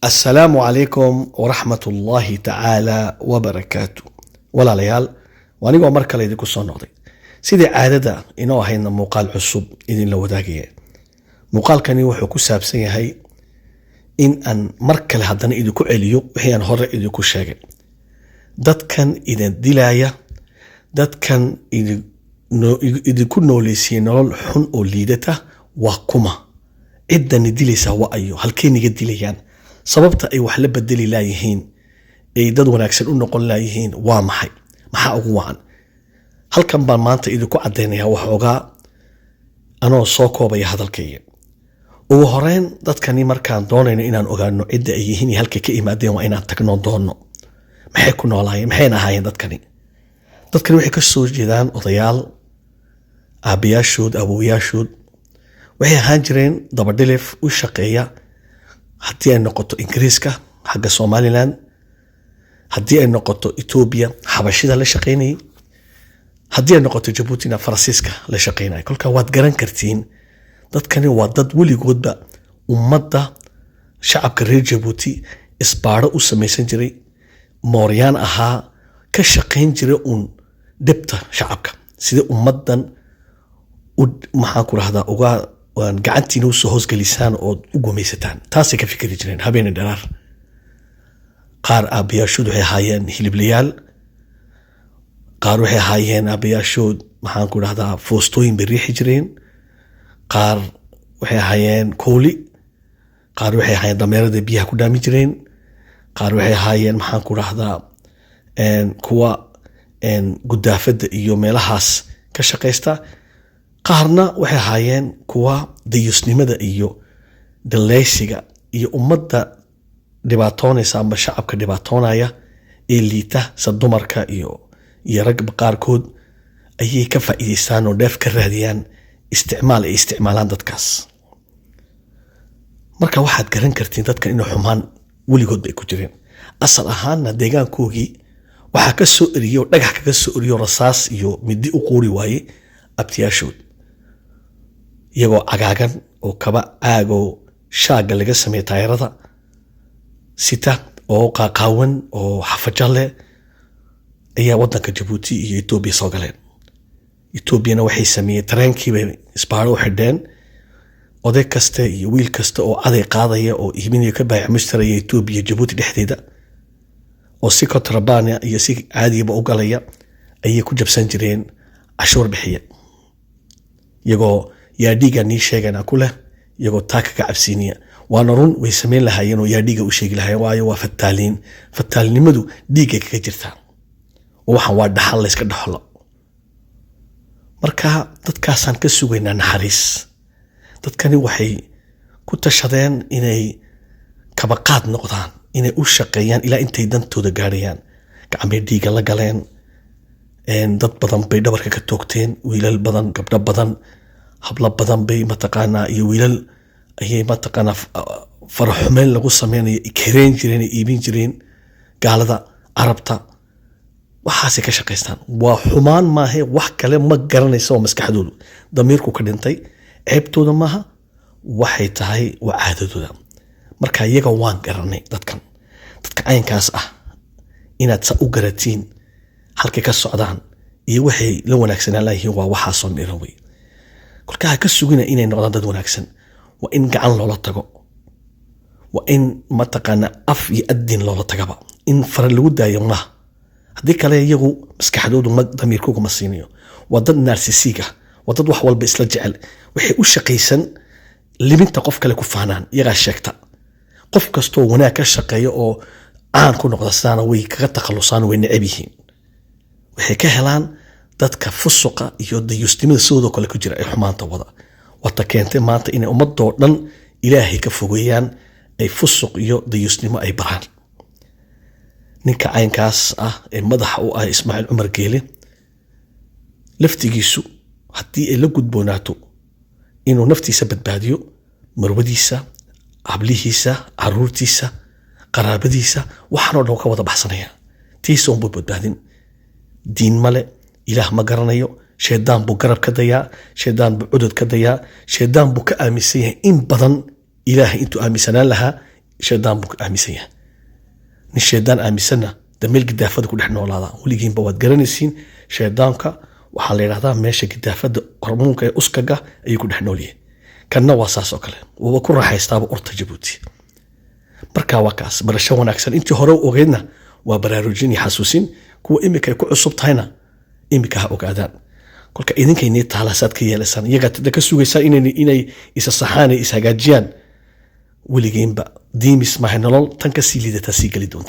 Assalaamu calaykum waraxmatullaahi tacaala wabarakaatu. Walaalayaal, waa anigoo mar kale idinku soo noqday, sidii caadada inoo ahaydna muuqaal cusub idinla wadaagaya. Muuqaalkani wuxuu ku saabsan yahay in aan mar kale haddana idinku celiyo wixii aan hore idinku sheegay. Dadkan idin dilaya, dadkan idinku nooleysiiyey nolol xun oo liidata waa kuma? Ciddani dilaysaa waa ayo? Halkay naga dilayaan? Sababta ay wax la bedeli laayihiin, ay dad wanaagsan u noqon laayihiin waa maxay? Maxaa ugu wacan? Halkan baan maanta idinku caddaynaya waxoogaa, anoo soo koobaya hadalkayga. Ugu horeyn, dadkani markaan doonayno inaan ogaano cidda ay yihiin iyo halkay ka imaadeen, waa inaan tagno doonno maxay ku noolaayeen, maxayna ahaayeen dadkani. Dadkani waxay ka soo jeedaan odayaal, aabbayaashood, awowayaashood waxay ahaan jireen dabadhilif u shaqeeya, haddii ay noqoto Ingiriiska xagga Somaliland, haddii ay noqoto Etoobiya Xabashida la shaqaynayay, haddii ay noqoto Jabuutina Faransiiska la shaqaynaya. Kolka waad garan kartiin, dadkani waa dad weligoodba ummadda shacabka reer Jabuuti isbaaro u samaysan jiray, mooryaan ahaa, ka shaqayn jiray uun dhibta shacabka, sidai ummaddan maxaan ku rahdaa uga gacantiina usoo hoosgelisaan ood u gumaysataan. Taasay ka fikri jireen habeeni dharaar. Qaar aabbayaashood waxay ahaayeen hiliblayaal, qaar waxay ahaayeen aabbayaashood, maxaan ku dhahdaa, foostooyin bay riixi jireen, qaar waxay ahaayeen kooli, qaar waxay ahaayeen dameerada biyaha ku dhaami jireen, qaar waxay ahaayeen, maxaan ku dhahdaa, kuwa gudaafadda iyo meelahaas ka shaqaysta, qaarna waxay ahaayeen kuwa dayusnimada iyo daleysiga iyo ummadda dhibaatoonaysa ama shacabka dhibaatoonaya ee liita, sa dumarka iyo ragba qaarkood ayay ka faa'iidaystaan oo dheef ka raadiyaan isticmaal ay isticmaalaan dadkaas. Marka waxaad garan kartiin dadkan inay xumaan weligood bay ku jireen. Asal ahaanna deegaankoogii waxaa ka soo eriyey oo dhagax kaga soo eriyo, rasaas iyo midi u quuri waayey abtiyaashood, iyagoo cagaagan oo kaba caagoo shaagga laga sameeyey taayarada sita oo qaaqaawan oo xafajo leh ayaa waddanka Jabuuti iyo Etoobiya soo galeen. Etoobiyana waxay sameeyeen tareenkiibay isbaaro u xidheen. Oday kasta iyo wiil kasta oo caday qaadaya oo iibinaya, ka baayac mushtaraya Etoobiya Jabuuti dhexdeeda, oo si kontrabania iyo si caadiyaba u galaya, ayay ku jabsan jireen cashuur bixiya, iyagoo yaadhiga nii sheegana ku leh, iyagoo taa kaga cabsiinaya. Waana run, way samayn lahaayeen oo yaadhiga u sheegi lahaayeen, waayo waa fataaliin. Fataalinimadu dhiiggay kaga jirtaa oo waxaan waa dhaxal layska dhaxlo. Marka dadkaasaan ka sugaynaa naxariis? Dadkani waxay ku tashadeen inay kabaqaad noqdaan, inay u shaqeeyaan ilaa intay dantooda gaadhayaan. Gacan bay dhiigga la galeen, dad badan bay dhabarka ka toogteen, wiilal badan, gabdho badan, hablo badan bay mataqaanaa iyo wiilal ayay mataqaanaa faraxumeyn lagu sameynayo kareen jireen, ay iibin jireen gaalada Carabta. Waxaasay ka shaqaystaan, waa xumaan maahe wax kale ma garanaysa oo maskaxdoodu damiirku ka dhintay. Ceebtooda maaha, waxay tahay waa caadadooda. Marka iyaga waan garanay dadkan. Dadka caynkaas ah inaad sa u garatiin halkay ka socdaan iyo waxay la wanaagsanaan layihiin waa waxaasoo miran wey. Kolka ha ka sugina inay noqdaan dad wanaagsan. Waa in gacan loola tago, waa in mataqaana af iyo adin loola tagaba, in fara lagu daayo maaha. Haddii kale iyagu maskaxdoodu ma damiirkooga ma siinayo. Waa dad narcissist ah, waa dad wax walba isla jecel. Waxay u shaqaysan liminta qof kale ku faanaan, iyagaa sheegta. Qof kastoo wanaag ka shaqeeya oo caan ku noqda sidaana way kaga takhalusaan, way neceb yihiin. Waxay ka helaan dadka fusuqa iyo dayusnimada sidoodo kale ku jira ee xumaanta wada. Wata keentay maanta inay ummadoo dhan Ilaahay ka fogeeyaan, ay fusuq iyo dayusnimo ay baraan. Ninka caynkaas ah ee madaxa u ah, Ismaaciil Cumar Geele, laftigiisu haddii ay la gudboonaato inuu naftiisa badbaadiyo, marwadiisa, hablihiisa, caruurtiisa, qaraabadiisa, waxaanoo dhan ka wada baxsanaya, tiisa unbuu badbaadin. Diin male, Ilaah ma garanayo, shaydaan buu garab ka dayaa, shaydaan buu cudud ka dayaa, shaydaan buu ka aaminsan yahay in badan Ilaahay intuu aaminsanaan lahaa. Shaydaan buu aaminsan yahay. Nin shaydaan aaminsanna de meel gidaafada ku dhex noolaada. Weligiinba waad garanaysiin, shaydaanka waxaa la yidhahdaa meesha gidaafada, hormuunka ee uskaga ayuu ku dhex nool yahay. Kanna waa saas oo kale, wuuba ku raaxaystaaba urta Jabuuti. Marka waa kaas barasho wanaagsan. Intii hore u ogeydna waa baraarujin iyo xasuusin. Kuwa imika ay ku cusub tahayna imika ha ogaadaan. Kolka idinkaynii taalasaad ka yeelaysaan, iyagaa tada ka sugaysaan inay isa saxaan ay is hagaajiyaan. Weligiinba diimis maahay, nolol tan ka sii liidataa sii geli doonti.